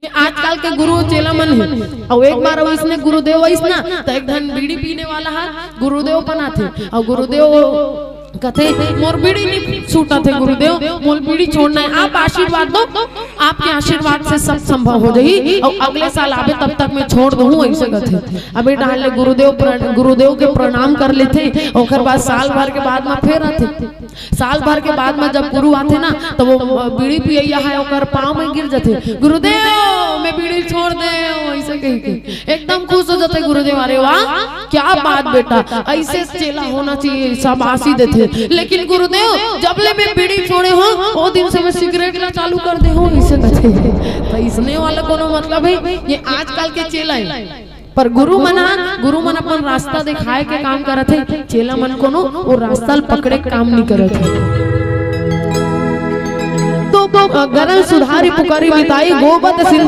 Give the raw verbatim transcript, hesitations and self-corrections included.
ये आजकल के गुरु चेला मन हे। अउ एक बार अइसने गुरुदेव अइस ना, त एक झन बीड़ी पीने वाला हा गुरुदेव बनाथे, अउ गुरुदेव कथे, "मोर बीड़ी नहीं छूटत हे गुरुदेव, मोर बीड़ी छोड़ना हे, आप आशीर्वाद दो, आपके आशीर्वाद से सब संभव हो जाही, अउ अगले साल आबे तब तक मैं छोड़ दूँ," अइसे कथे। अबे डाहर ले गुरुदेव प्र-, गुरुदेव के प्रणाम कर लेथे, ओकर बाद साल भर के बाद म फेर आथे। साल भर के बाद म जब गुरु आथे ना, त वो बीड़ी पियइया हे, ओकर पाँव में गिर जाथे, "गुरुदेव, मैं बीड़ी छोड़ देंव," अइसे कहिके एकदम खुश हो जाथे गुरुदेव। "अरे वाह, क्या बात बेटा, अइसे चेला होना चाहिए," शाबाशी देथे। लेकिन गुरुदेव, "जब ले मैं बीड़ी छोड़े हँव, ओ दिन से मैं सिगरेट ला चालू कर दे हँव," अइसे कथे। त अइसने वाला कोनो मतलब हे? ये आजकल के चेला हे। पर गुरु मन ह, गुरु मन अपन रास्ता दिखाए के काम करत हे, चेला मन कोनो वो रास्ता ल पकड़े के काम नहीं करत हे। तो, तो गरल सुधारी पुकारी मिताई, गोबद सिंधु